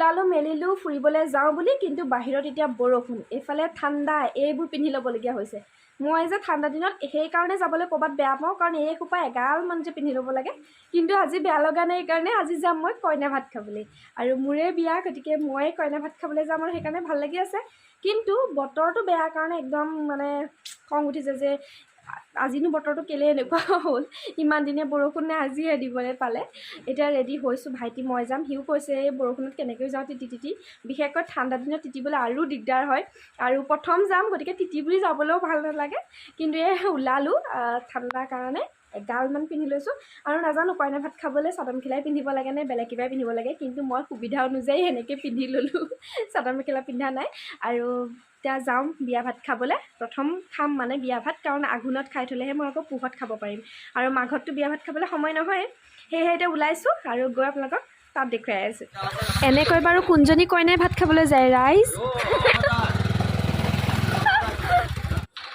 ওলালোঁ মেলিলোঁ ফুৰিবলৈ যাওঁ বুলি, কিন্তু বাহিৰত এতিয়া বৰষুণ, এইফালে ঠাণ্ডা, এইবোৰ পিন্ধি ল'বলগীয়া হৈছে। মই যে ঠাণ্ডা দিনত সেইকাৰণে যাবলৈ ক'ৰবাত বেয়া পাওঁ, কাৰণ এই সোপা এগালমান যে পিন্ধি ল'ব লাগে। কিন্তু আজি বেয়া লগা নাই, সেইকাৰণে আজি যাম মই কইনা ভাত খাবলৈ। আৰু মোৰে বিয়া, গতিকে মই কইনা ভাত খাবলৈ যাম আৰু সেইকাৰণে ভাল লাগি আছে। কিন্তু বতৰটো বেয়া কাৰণে একদম মানে খং উঠিছে যে আজিনো বতৰটো কেলৈ এনেকুৱা হ'ল, ইমান দিনে বৰষুণ নাই, আজিহে দিবলৈ পালে। এতিয়া ৰেডি হৈছোঁ, ভাইটি মই যাম। সিও কৈছে এই বৰষুণত কেনেকৈ যাওঁ তিতি তিতি, বিশেষকৈ ঠাণ্ডা দিনত তিতিবলৈ আৰু দিগদাৰ হয়। আৰু প্ৰথম যাম, গতিকে তিতি বুলি যাবলৈও ভাল নালাগে। কিন্তু এই ওলালোঁ ঠাণ্ডাৰ কাৰণে এগালমান পিন্ধি লৈছোঁ। আৰু নাজানো কইনা ভাত খাবলৈ চাদৰ মেখেলাই পিন্ধিব লাগে নে বেলেগ কিবাই পিন্ধিব লাগে, কিন্তু মই সুবিধা অনুযায়ী সেনেকৈ পিন্ধি ল'লোঁ, চাদৰ মেখেলা পিন্ধা নাই। আৰু এতিয়া যাওঁ বিয়া ভাত খাবলৈ। প্ৰথম খাম মানে বিয়া ভাত, কাৰণ আঘোণত খাই থ'লেহে মই আকৌ পুহত খাব পাৰিম, আৰু মাঘততো বিয়া ভাত খাবলৈ সময় নহয়। সেয়েহে এতিয়া ওলাইছোঁ আৰু গৈ আপোনালোকক তাত দেখুৱাই আছোঁ। এনেকৈ বাৰু কোনজনী কইনাই ভাত খাবলৈ যায় ৰাইজ?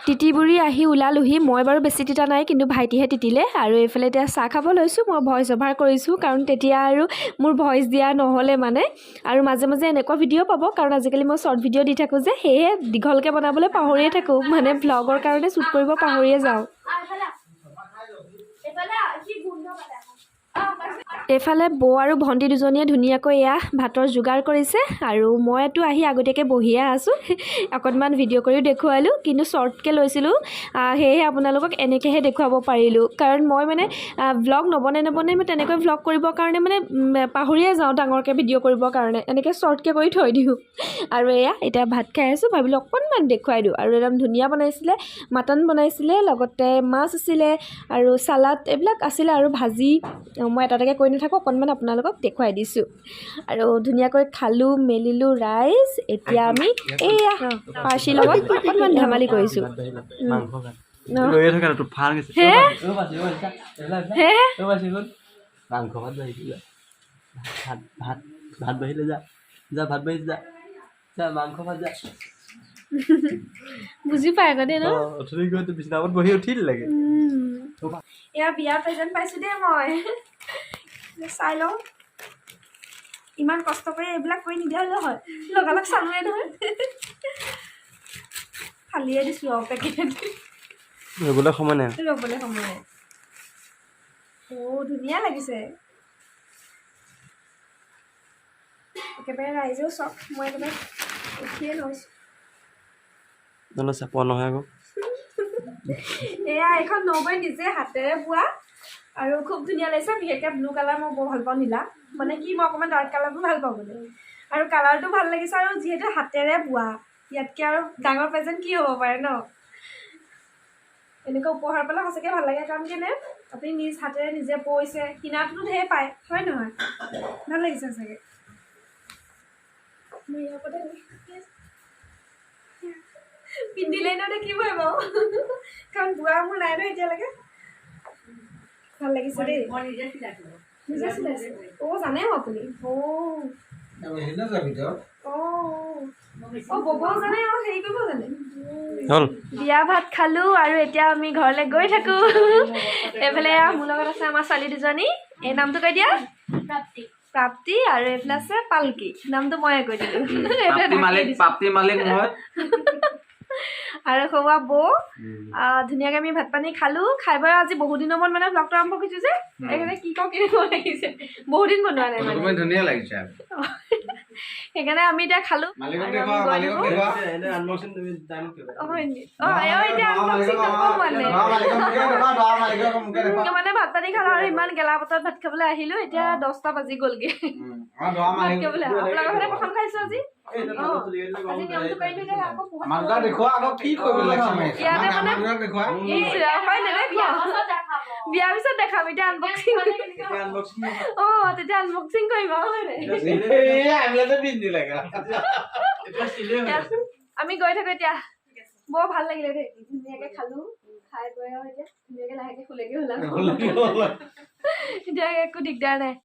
তিতি বুৰি আহি ওলালোহি। মই বাৰু বেছি তিতা নাই, কিন্তু ভাইটিহে তিতিলে। আৰু এইফালে এতিয়া চাহ খাব লৈছোঁ। মই ভইচ অভাৰ কৰিছোঁ, কাৰণ তেতিয়া আৰু মোৰ ভইচ দিয়া নহ'লে মানে। আৰু মাজে মাজে এনেকুৱা ভিডিঅ' পাব, কাৰণ আজিকালি মই শ্বৰ্ট ভিডিঅ' দি থাকোঁ যে, সেয়েহে দীঘলকৈ বনাবলৈ পাহৰিয়ে থাকোঁ, মানে ভ্লগৰ কাৰণে শ্বুট কৰিব পাহৰিয়ে যাওঁ। এইফালে বৌ আৰু ভণ্টি দুজনীয়ে ধুনীয়াকৈ এয়া ভাতৰ যোগাৰ কৰিছে, আৰু মইতো আহি আগতীয়াকৈ বহিয়ে আছোঁ। অকণমান ভিডিঅ' কৰিও দেখুৱালোঁ, কিন্তু শ্বৰ্টকৈ লৈছিলোঁ, সেয়েহে আপোনালোকক এনেকৈহে দেখুৱাব পাৰিলোঁ। কাৰণ মই মানে ভ্লগ নবনাই নবনাই মই তেনেকৈ ভ্লগ কৰিবৰ কাৰণে মানে পাহৰিয়ে যাওঁ ডাঙৰকৈ ভিডিঅ' কৰিবৰ কাৰণে, এনেকৈ শ্বৰ্টকৈ কৰি থৈ দিওঁ। আৰু এয়া এতিয়া ভাত খাই আছোঁ, ভাবিলোঁ অকণমান দেখুৱাই দিওঁ। আৰু একদম ধুনীয়া বনাইছিলে, মাটন বনাইছিলে, লগতে মাছ আছিলে আৰু চালাড এইবিলাক আছিলে আৰু ভাজি। মই এটা এটাকৈ কৈ নাথাকোঁ, অকণমান আপোনালোকক দেখুৱাই দিছোঁ। আৰু ধুনীয়াকৈ খালোঁ মেলিলোঁ ৰাইজ। এতিয়া আমি এইয়া পাৰ্চিৰ লগত অকণমান ধেমালি কৰিছোঁ। বুজি পাই আকৌ দেই ন। এয়া বিয়া প্ৰেজেণ্ট পাইছোঁ দেই মই, চাই লওঁ। ইমান কষ্ট কৰি এইবিলাক কৰি নিদিয়া হ'লেও হয়, লগালগ চালোৱে নহয়, ফালিয়ে দিছোঁ আৰু পেকেট। ৰ'বলৈ সময় নাই, ৰ'বলৈ সময় নাই। অ' ধুনীয়া লাগিছে একেবাৰে। ৰাইজেও চাওক, মই একেবাৰে উঠিয়ে লৈছোঁ। নহ'লে চাপৰ নহয় আকৌ। এয়া এইখন নবৌৱে নিজে হাতেৰে বোৱা আৰু খুব ধুনীয়া লাগিছে। বিশেষকৈ ব্লু কালাৰ মই বৰ ভাল পাওঁ, নীলা মানে কি মই অকণমান ডাৰ্ক কালাৰবোৰ ভাল পাওঁ মানে। আৰু কালাৰটো ভাল লাগিছে, আৰু যিহেতু হাতেৰে বোৱা, ইয়াতকৈ আৰু ডাঙৰ প্ৰেজেণ্ট কি হ'ব পাৰে ন? এনেকুৱা উপহাৰ পালে সঁচাকৈ ভাল লাগে, কাৰণ কেনে আপুনি নিজ হাতেৰে নিজে বৈছে, কিনাটোতো ঢেৰ পায় হয় নহয়? ভাল লাগিছে সঁচাকৈ। মই ইয়াৰ ওপৰতে পিন্ধিলেই ন দেখিবই বাৰু, কাৰণ বোৱা মোৰ নাই নহয় এতিয়ালৈকে। ভাল লাগিছে দেই। নিজে চিলাইছে? অ' জানেও আপুনি? অ' অ' ববও জানে, অ' হেৰি কৰিব জানে। বিয়া ভাত খালোঁ আৰু এতিয়া আমি ঘৰলৈ গৈ থাকোঁ। এইফালে মোৰ লগত আছে আমাৰ ছোৱালী দুজনী, এই নামটো কৈ দিয়া, প্ৰাপ্তি, আৰু এইফালে আছে পালকি, নামটো ময়ে কৈ দিলোঁ। আৰু সৌৱা বৌ। ধুনীয়াকৈ আমি ভাত পানী খালোঁ, খাই বৈ আজি বহুত দিনৰ মূৰত মানে ভ্লগটো আৰম্ভ কৰিছোঁ যে, সেইকাৰণে কি কওঁ কেনেকুৱা লাগিছে, বহুত দিন বনোৱা নাই মানে, ধুনীয়া লাগিছে, সেইকাৰণে আমি এতিয়া খালোঁ। মানে ভাত পানী খালোঁ আৰু ইমান গেলা বতৰত ভাত খাবলৈ আহিলোঁ। এতিয়া 10টা বাজি গ'লগে ভাত খাবলৈ। আপোনালোকৰ ঘৰতে প্ৰথম খাইছোঁ আজি। বিয়াৰ পিছত দেখাম, এতিয়া আনবক্সিং। অ তেতিয়া আনবক্সিং কৰিম আৰু, হয় নাই? আমি গৈ থাকো এতিয়া। বৰ ভাল লাগিলে দেই, ধুনীয়াকে খালো, খাই বৈ আৰু এতিয়া ধুনীয়াকে লাহেকে শুলেগে হ'ল, এতিয়া একো দিগদাৰ নাই।